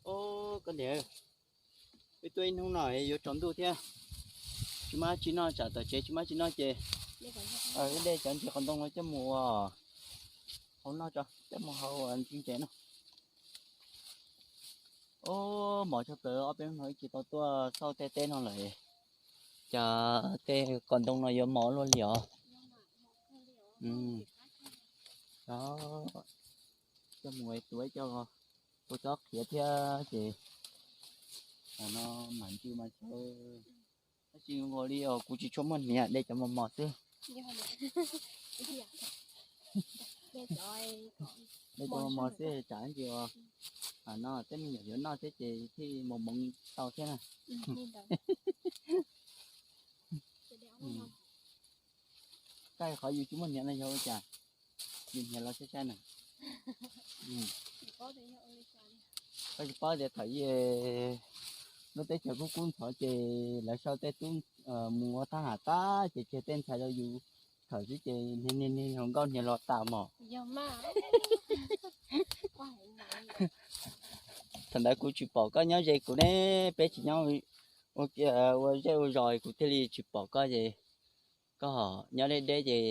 Os, koj niam, wb tuaj ib hnub no yuav tsaus ntuj thiab, tsis muaj dab tsi noj, tsam tom tsev tsis muaj dab tsi noj ces wb de cov ntses qos ntoo no coj mus ua hau noj tso, coj mus hau ntsis ntses no. Os, mos tshaj plaws, ob peb hnub no wb tsis tau tuaj xauj tej teb no lawm. Cas tej qos ntoo no yuav mos luaj li os. Coj mus tua coj, tua tsob qhiav thiab ces no mam ntsis mas tau. Tab sis nkaus li os, kuv tsis tshua muaj hniav, de cov mos mos xwb. De cov mos mos xwb tsam ntsis os, no tej me nyuam yuav noj thiab ces thiaj mus moov tau thiab na. Kaj qhov yus tsis muaj hniav no yog ua cas? Yus hniav los saib saib na. Koj tsis paub tias thaum lub teb chaws kub kub ntxhov ces lawv sau tej tub mus ua thab ham tag ces tseg tej ntxhais rau yus thawm xwb ces niag niag niag hluas nkauj hniav los tas mos. Thaum ntawd kuv tsis pom koj nyob ze kuv ne, peb tsis nyob ua zej ua zos kuv thiaj li tsis pom koj ces koj nyob deb deb ces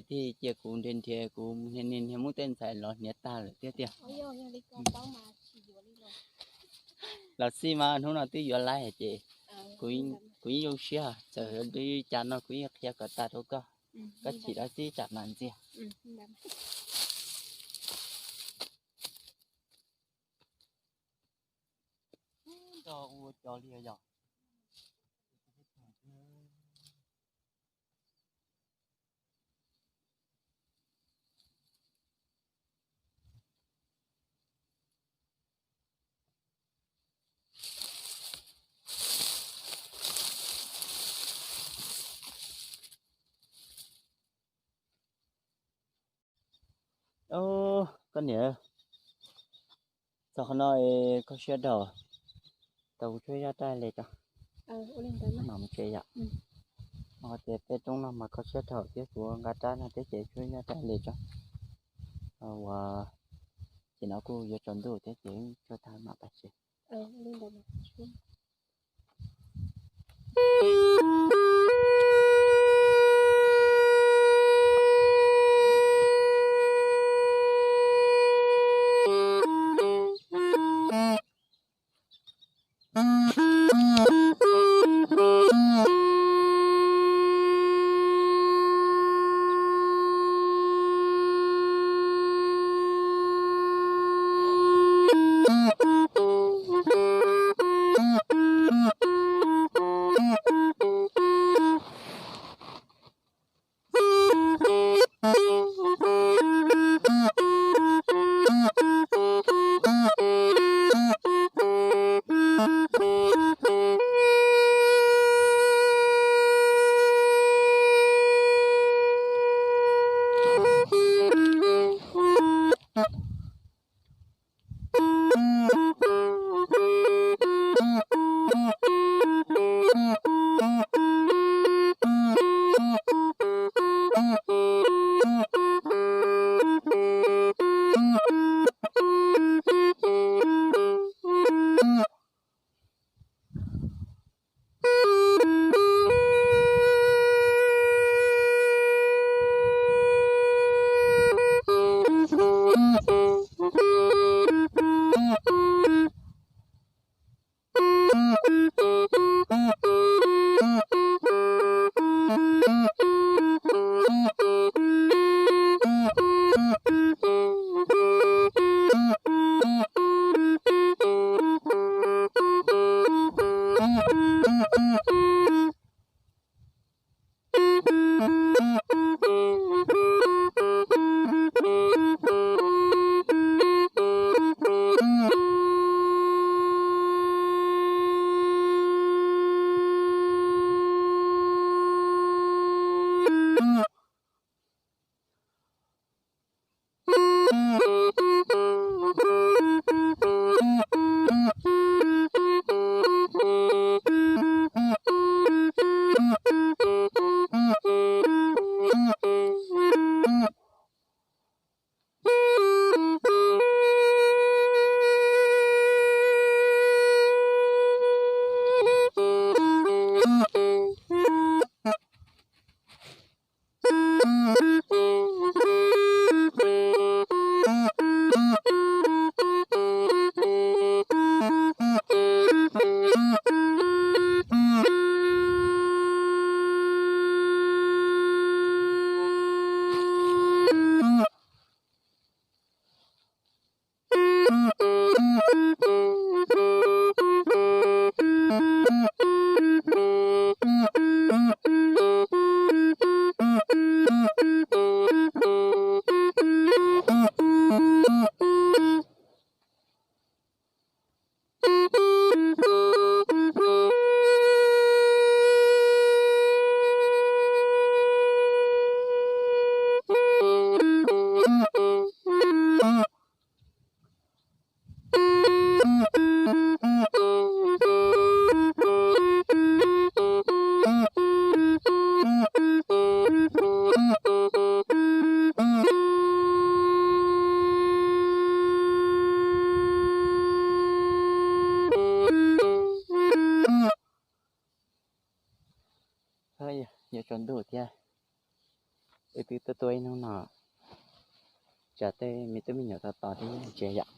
thiaj cia kuv nrhiav nrhiav kuv niag niag niag muab tej ntxhais los hniav tag lawm thiab tiag. Los xij mas hnub no twb yuav laib ces kuv yeej zoo siab, txawm li cas no kuv yeej qhia kom tag rau koj, koj chim los xij tsam mam ntxias. Nrog ua cov li yog. Koj niam, txog qhov no koj siab dhau, tau kuv tshuab zaj dab le tso. Mam mus tsev yom. Ho tias tej roob no mas koj siab dhau thiab kuv nqa rab no thiab ces tshuab zaj dab le tso. Ua ces no kuj yuav tsaus ntuj thiab ces tshuab tag mam pais tsev. thiab. Wb twb tuaj tuaj ib hnub no, tsam tej me tub me nyuam tos tos thiab tsis yom.